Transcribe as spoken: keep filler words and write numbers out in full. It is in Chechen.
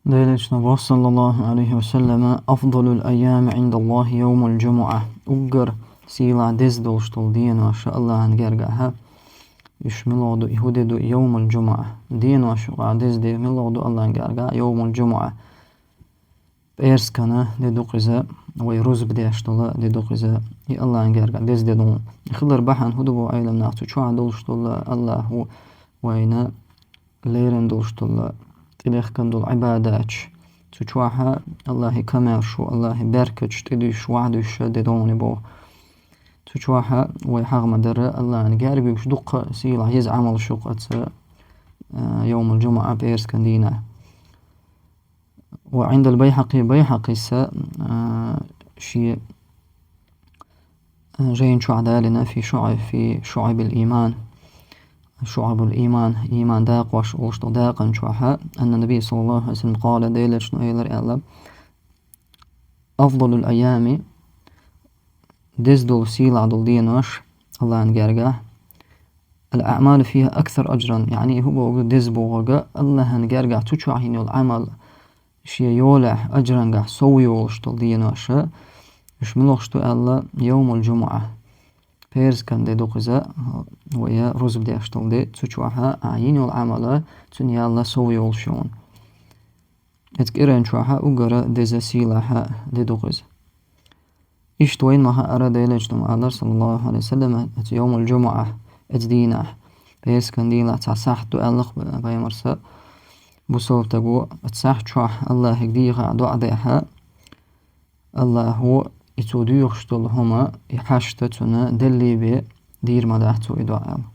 Делечна ва саллаллаху алейхи ва саллама: «Афдалул айями индаллахи йовмул джумуа». Уггар сийлахь деза долуш долу денош Аллахьан гергахьа, уьш муьлха ду, и хӀун де ду, йовмул джумуа. Денош юкъахь деза де муьлха ду Аллахьан гергахь, йовмул джумуа. ПӀераскан де ду-кх иза, вай рузба деш долу де ду-кх иза, и Аллахьан гергахь деза де ду. И хилар бахьана хӀун ду боху Ӏеламнаха, цу чохь долуш долу Аллахьа вайна лерина долуш долу, тӀедехкина долу Ӏибадаташ. Цу чохь Аллахьан комаьршо, Аллахьан беркаташ тӀедуьйш, вахьа дуьйш де ду боху. Цу чохь вай хьагӀ ма-дарра Аллахьан герга юьгуш дуккха а сийлахь еза Ӏамалш ю-кх оцу, а, йовмул джумуа, пӀераскан дийнахь. Ва Ӏиндал Байхьакъи, Байхьакъис, а, шен, а, жайна чохь далийна фи шуӀа-, фи шуӀабил ийман, шуӀабул ийман, ийман дакъош олуш долу дакъан чохь, анна Наби саллаллаху алейхи ва саллам къала, Делечун элира аьлла: «Афдалул айями», деза долу, сийлахь долу денош Аллахьан гергахь, «ал-аъмалу фиха аксар аджран», яъни хӀун боху, деза бохург Аллахьан гергахь цу чохь йина йолу Ӏамал шен йолехь, аджрангахь сов йолуш долу денош, уьш муьлхаш ду аьлла, йовмул джумуа. ПӀераскан де ду-кх иза, вай рузба деш долу де, цу чохь ахь йина йолу Ӏамал, цуьнан ял сов йолуш ю хьуна. Оцу кӀиран чохь уггар деза, сийлахь де ду-кх иза. Иштта вайна ма-хаъара, Делечун элира, саллаллаху алейхи ва саллам, оцу йовмул джумуа, оцу дийнахь, пӀераскан дийнахь цхьа сахьт ду аьлла-кх пайхамарс, бусалба стага оцу сахьт чохь Аллахье дехьа доӀа дехь, Аллахьо и цо доьхуш долу хӀума, и хьашт цунна делла бен дийр ма дац цо и доӀа аьлла.